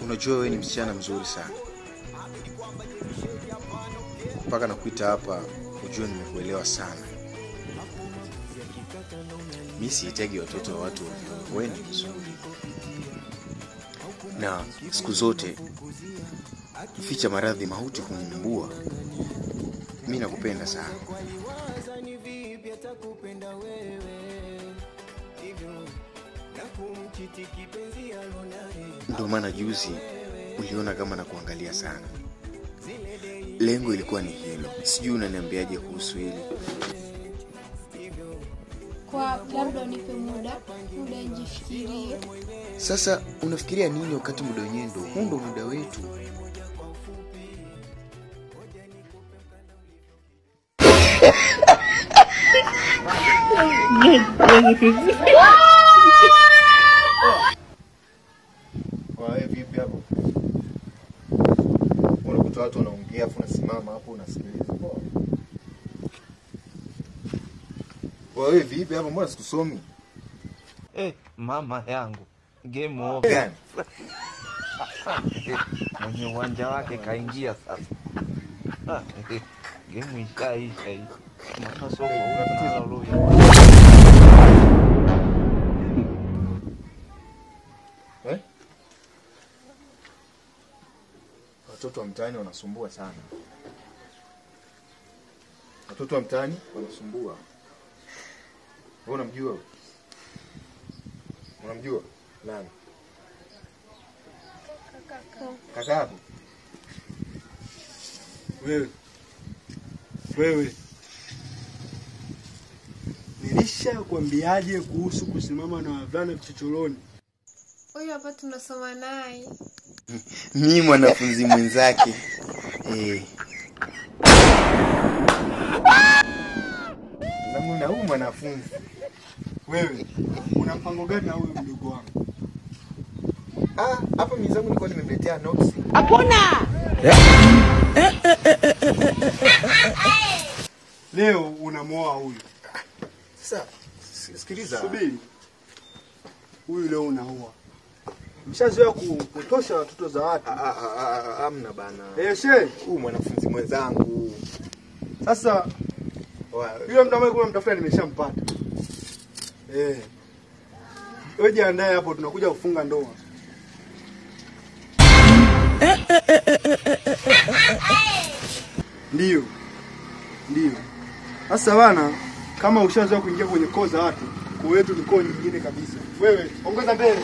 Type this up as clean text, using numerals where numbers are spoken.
Unajua wewe ni msichana mzuri sana. Mpaka nakuita hapa ujue nimekuelewa sana. Mimi sihitaji watoto wa watu ovyo. Wewe ni mzuri. Na siku zote ficha maradhi mauti humuumbua. Mimi nakupenda sana. Ndio maana juzi uliona kama nakuangalia sana. Lengo ilikuwa ni hilo. Sijui unaniambiaje kuhusu hili. Kwa labda unipe muda nijifikirie. Sasa unafikiria nini wakati muda wenyewe ndio huu ndio muda wetu? Kwa hiyo vipi hapo? Unakuta watu wanaongea afu unasimama hapo unasikiliza. Kwa hiyo vipi hapo, mbona sikusomi? Mama yangu. Game over. Mwenye uwanja wake kaingia sasa. Game ishaisha hii. Maana soko unatatizo. Eh? Watoto wa mtaani wanasumbua sana. Watoto wa mtaani wanasumbua. Wewe unamjua? Unamjua? Nani? Kaka. Kaka yako? Wewe. Wewe. Nilishakwambiaje kuhusu kusimama na wavulana vichochoroni? Huyu hapa tunasoma naye. Mimi mwanafunzi mwenzake. Zangu na huyu mwanafunzi. Wewe, una mpango gani na huyu mdogo wangu? Ah, hapa mimi zangu nilikuwa nimemletea notes. Hapana. Leo unamuoa huyu. Sasa sikiliza. Subiri. Huyu leo unaoa. Mshazoea kupotosha watoto za watu. Hamna bana. She, huyu mwanafunzi mwenzangu. Sasa yule mtu ambaye kuna mtafuta nimeshampata. Wewe jiandae hapo, tunakuja kufunga ndoa. Ndio. Ndio. Sasa bana, kama ushazoea kuingia kwenye koo za watu, koo yetu ni koo nyingine kabisa. Wewe ongeza mbele.